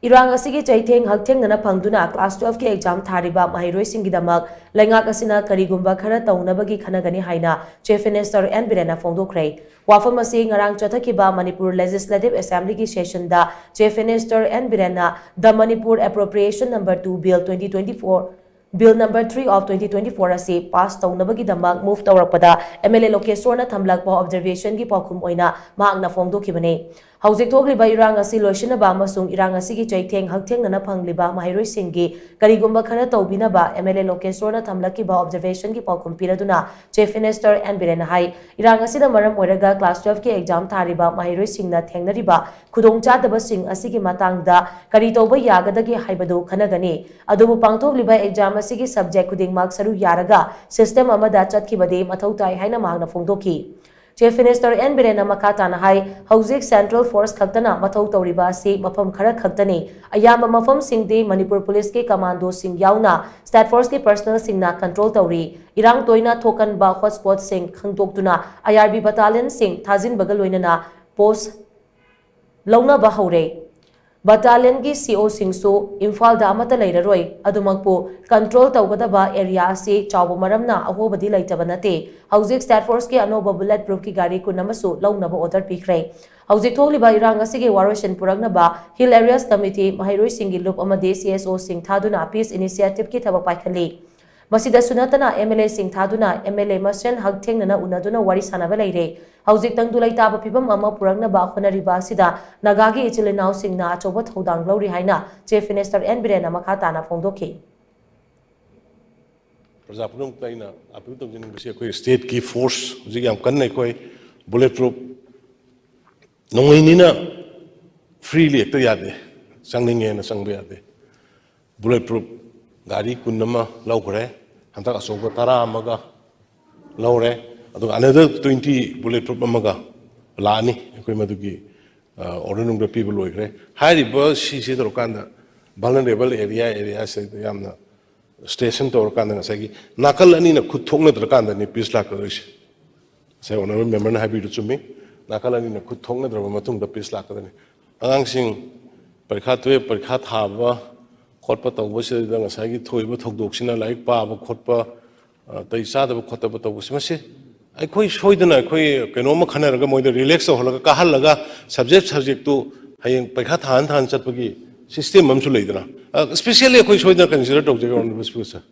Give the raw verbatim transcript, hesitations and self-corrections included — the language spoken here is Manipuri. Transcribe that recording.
ꯏꯔꯥꯡ ꯑꯁꯤꯒꯤ ꯆꯩꯊꯦꯡ ꯍꯛꯊꯦꯡꯅꯅ ꯐꯪꯗꯨꯅ class twelve ꯀꯤ exam ꯊꯥꯔꯤꯕ ꯃꯍꯩꯔꯣꯏꯁꯤꯡꯒꯤꯗꯃꯛ ꯂꯩꯉꯥꯛ ꯑꯁꯤꯅ ꯀꯔꯤꯒꯨꯝꯕ ꯈꯔ ꯇꯧꯅꯕꯒꯤ ꯈꯟꯅꯒꯅꯤ ꯍꯥꯏꯅ Chief Minister N ꯕꯤꯔꯦꯟꯅ ꯐꯣꯡꯗꯣꯛꯈ꯭ꯔꯦ꯫ ꯋꯥꯐꯝ ꯑꯁꯤ ꯉꯔꯥꯡ ꯆꯠꯊꯈꯤꯕ ꯃꯅꯤꯄꯨꯔ Legislative Assembly ꯒꯤ session the Chief Minister N ꯕꯤꯔꯦꯟꯅ The Manipur Appropriation Number two Bill twenty twenty-four, Bill number three of twenty twenty-four ꯑꯁꯤ pass ꯇꯧꯅꯕꯒꯤꯗꯃꯛ move ꯇꯧꯔꯛꯄꯗ M L A ꯂꯣꯀꯦꯁꯣꯔꯅ ꯊꯝꯂꯛꯄ observation ꯒꯤ ꯄꯥꯎꯈꯨꯝ ꯑꯣꯏꯅ ꯃꯍꯥꯛꯅ ꯐꯣꯡꯗꯣꯛꯈꯤꯕꯅꯤ꯫ ꯍꯧꯖꯤꯛ ꯊꯣꯛꯂꯤꯕ ꯏꯔꯥꯡ ꯑꯁꯤ ꯂꯣꯏꯁꯤꯟꯅꯕ ꯑꯃꯁꯨꯡ ꯏꯔꯥꯡ ꯑꯁꯤꯒꯤ ꯆꯩꯊꯦꯡ ꯍꯛꯊꯦꯡꯅꯅ ꯐꯪꯂꯤꯕ ꯃꯍꯩꯔꯣꯏꯁꯤꯡꯒꯤ ꯀꯔꯤꯒꯨꯝꯕ ꯈꯔ ꯇꯧꯕꯤꯅꯕ M L A ꯂꯣꯀꯦꯁꯣꯔꯅ ꯊꯝꯂꯛꯈꯤꯕ observation ꯒꯤ ꯄꯥꯎꯈꯨꯝ ꯄꯤꯔꯗꯨꯅ Chief Minister N ꯕꯤꯔꯦꯟꯅ ꯍꯥꯏ, ꯏꯔꯥꯡ ꯑꯁꯤꯅ ꯃꯔꯝ ꯑꯣꯏꯔꯒ class twelve ꯀꯤ exam ꯊꯥꯔꯤꯕ ꯃꯍꯩꯔꯣꯏꯁꯤꯡꯅ ꯊꯦꯡꯅꯔꯤꯕ ꯈꯨꯗꯣꯡꯆꯥꯗꯕꯁꯤꯡ ꯑꯁꯤꯒꯤ ꯃꯇꯥꯡꯗ ꯀꯔꯤ ꯇꯧꯕ ꯌꯥꯒꯗꯒꯦ ꯍꯥꯏꯕꯗꯨ ꯈꯟꯅꯒꯅꯤ꯫ ꯑꯗꯨꯕꯨ ꯄꯥꯡꯊꯣꯛꯂꯤꯕ exam ꯑꯁꯤꯒꯤ subject ꯈꯨꯗꯤꯡꯃꯛ ꯁꯔꯨꯛ ꯌꯥꯔꯒ system ꯑꯃꯗ ꯆꯠꯈꯤꯕꯗꯤ ꯃꯊꯧ ꯇꯥꯏ ꯍꯥꯏꯅ ꯃꯍꯥꯛꯅ ꯐꯣꯡꯗꯣꯛꯈꯤ꯫ Chief Minister N ꯕꯤꯔꯦꯟꯅ ꯃꯈꯥ ꯇꯥꯅ ꯍꯥꯏ, ꯍꯧꯖꯤꯛ central force ꯈꯛꯇꯅ ꯃꯊꯧ ꯇꯧꯔꯤꯕ ꯑꯁꯤ ꯃꯐꯝ ꯈꯔ ꯈꯛꯇꯅꯤ꯫ ꯑꯌꯥꯝꯕ ꯃꯐꯝꯁꯤꯡꯗꯤ ꯃꯅꯤꯄꯨꯔ ꯄꯨꯂꯤꯁꯀꯤ commandoꯁꯤꯡ ꯌꯥꯎꯅ state forceꯀꯤ personnelꯁꯤꯡꯅ control ꯇꯧꯔꯤ꯫ ꯏꯔꯥꯡ ꯇꯣꯏꯅ ꯊꯣꯛꯀꯟꯕ hotspotꯁꯤꯡ ꯈꯪꯗꯣꯛꯇꯨꯅ I R B battalionꯁꯤꯡ ꯊꯥꯖꯤꯟꯕꯒ ꯂꯣꯏꯅꯅ post ꯂꯧꯅꯕ ꯍꯧꯔꯦ꯫ Battalionꯒꯤ C Oꯁꯤꯡꯁꯨ ꯏꯝꯐꯥꯜꯗ ꯑꯃꯠꯇ ꯂꯩꯔꯔꯣꯏ꯫ ꯑꯗꯨꯃꯛꯄꯨ control ꯇꯧꯒꯗꯕ area ꯑꯁꯤ ꯆꯥꯎꯕ ꯃꯔꯝꯅ ꯑꯍꯣꯕꯗꯤ ꯂꯩꯇꯕ ꯅꯠꯇꯦ꯫ ꯍꯧꯖꯤꯛ state forceꯀꯤ ꯑꯅꯧꯕ bullet proofꯀꯤ ꯒꯥꯔꯤ ꯀꯨꯟ ꯑꯃꯁꯨ ꯂꯧꯅꯕ order ꯄꯤꯈ꯭ꯔꯦ꯫ ꯍꯧꯖꯤꯛ ꯊꯣꯛꯂꯤꯕ ꯏꯔꯥꯡ ꯑꯁꯤꯒꯤ ꯋꯥꯔꯣꯏꯁꯤꯟ ꯄꯨꯔꯛꯅꯕ Hill Areas Committee, ꯃꯍꯩꯔꯣꯏꯁꯤꯡꯒꯤ ꯂꯨꯞ ꯑꯃꯗꯤ C S Oꯁꯤꯡ ꯊꯥꯗꯨꯅ peace initiativeꯀꯤ ꯊꯕꯛ ꯄꯥꯏꯈꯠꯂꯤ꯫ ꯃꯁꯤꯗꯁꯨ ꯅꯠꯇꯅ M L Aꯁꯤꯡ ꯊꯥꯗꯨꯅ M L A ꯃꯁꯦꯟ ꯍꯛꯊꯦꯡꯅꯅ ꯎꯅꯗꯨꯅ ꯋꯥꯔꯤ ꯁꯥꯅꯕ ꯂꯩꯔꯦ꯫ ꯍꯧꯖꯤꯛ ꯇꯪꯗꯨ ꯂꯩꯇꯥꯕ ꯐꯤꯚꯝ ꯑꯃ ꯄꯨꯔꯛꯅꯕ ꯍꯣꯠꯅꯔꯤꯕ ꯑꯁꯤꯗ ꯅꯥꯒꯥꯒꯤ ꯏꯆꯤꯜ ꯏꯅꯥꯎꯁꯤꯡꯅ ꯑꯆꯧꯕ ꯊꯧꯗꯥꯡ ꯂꯧꯔꯤ ꯍꯥꯏꯅ Chief Minister N ꯕꯤꯔꯦꯟꯅ ꯃꯈꯥ ꯇꯥꯅ ꯐꯣꯡꯗꯣꯛꯈꯤ꯫ ꯄ꯭ꯔꯖꯥ ꯄꯨꯝꯅꯃꯛꯇ ꯑꯩꯅ appeal ꯇꯧꯖꯅꯤꯡꯕꯁꯤ, ꯑꯩꯈꯣꯏ stateꯀꯤ force ꯍꯧꯖꯤꯛ ꯌꯥꯝ ꯀꯟꯅ ꯑꯩꯈꯣꯏ bullet proof ꯅꯣꯡꯃꯩꯅꯤꯅ freely ꯍꯦꯛꯇ ꯌꯥꯗꯦ, ꯆꯪꯅꯤꯡꯉꯦꯅ ꯆꯪꯕ ꯌꯥꯗꯦ꯫ Bullet proof ꯒꯥꯔꯤ ꯀꯨꯟ ꯑꯃ ꯂꯧꯈ꯭ꯔꯦ, ꯍꯟꯗꯛ ꯑꯆꯧꯕ ꯇꯔꯥ ꯑꯃꯒ ꯂꯧꯔꯦ, ꯑꯗꯨꯒ another twenty bullet proof ꯑꯃꯒ ꯂꯥꯛꯑꯅꯤ꯫ ꯑꯩꯈꯣꯏ ꯃꯗꯨꯒꯤ, ꯑ, order ꯅꯨꯡꯗ ꯄꯤꯕ ꯂꯣꯏꯈ꯭ꯔꯦ꯫ ꯍꯥꯏꯔꯤꯕ ꯁꯤꯁꯤ ꯇꯧꯔꯀꯥꯟꯗ vulnerable area, areaꯁꯤꯗ ꯌꯥꯝꯅ stress ꯑꯃ ꯇꯧꯔꯀꯥꯟꯗ ꯉꯁꯥꯏꯒꯤ ꯅꯥꯀꯜ ꯑꯅꯤꯅ ꯈꯨꯠ ꯊꯣꯛꯅꯗ꯭ꯔꯀꯥꯟꯗꯅꯤ peace ꯂꯥꯛꯀꯗꯣꯏꯁꯦ꯫ ꯉꯁꯥꯏ honourable memberꯅ ꯍꯥꯏꯕꯤꯔꯤꯗꯨ ꯆꯨꯝꯃꯤ, ꯅꯥꯀꯜ ꯑꯅꯤꯅ ꯈꯨꯠ ꯊꯣꯛꯅꯗ꯭ꯔꯕ ꯃꯇꯨꯡꯗ peace ꯂꯥꯛꯀꯗꯣꯏꯅꯤ꯫ ꯑꯉꯥꯡꯁꯤꯡ ꯄꯔꯤꯈꯥ ꯇꯨꯌꯦꯜꯞ ꯄꯔꯤꯈꯥ ꯊꯥꯕ ꯈꯣꯠꯄ ꯇꯧꯕꯁꯤꯗ ꯉꯁꯥꯏꯒꯤ ꯊꯣꯛꯏꯕ ꯊꯧꯗꯣꯛꯁꯤꯅ ꯂꯥꯏꯔꯤꯛ ꯄꯥꯕ ꯈꯣꯠꯄ, ꯑ, ꯇꯩ ꯆꯥꯗꯕ ꯈꯣꯠꯇꯕ ꯇꯧꯕꯁꯤ, ꯃꯁꯤ ꯑꯩꯈꯣꯏ ꯁꯣꯏꯗꯅ ꯑꯩꯈꯣꯏ ꯀꯩꯅꯣꯝꯃ ꯈꯟꯅꯔꯒ ꯃꯣꯏꯗ ꯔꯤꯂꯦꯛꯁ ꯇꯧꯍꯜꯂꯒ, ꯀꯥꯍꯜꯂꯒ, ꯁꯕꯖꯦꯛ ꯁꯕꯖꯦꯛꯇꯨ ꯍꯌꯦꯡ ꯄꯩꯈꯥ ꯊꯥꯍꯟ ꯊꯥꯍꯟ ꯆꯠꯄꯒꯤ ꯁꯤꯁꯇꯦꯝ ꯑꯃꯁꯨ ꯂꯩꯗꯅ, ꯑ, ꯁ꯭ꯄꯦꯁꯤꯌꯦꯜꯂꯤ ꯑꯩꯈꯣꯏ ꯁꯣꯏꯗꯅ ꯀꯟꯁꯤꯗꯔ ꯇꯧꯖꯒꯦ, ꯑꯣꯅꯔꯦꯕꯜ ꯁ꯭ꯄꯤꯀꯔ ꯁꯥꯔ꯫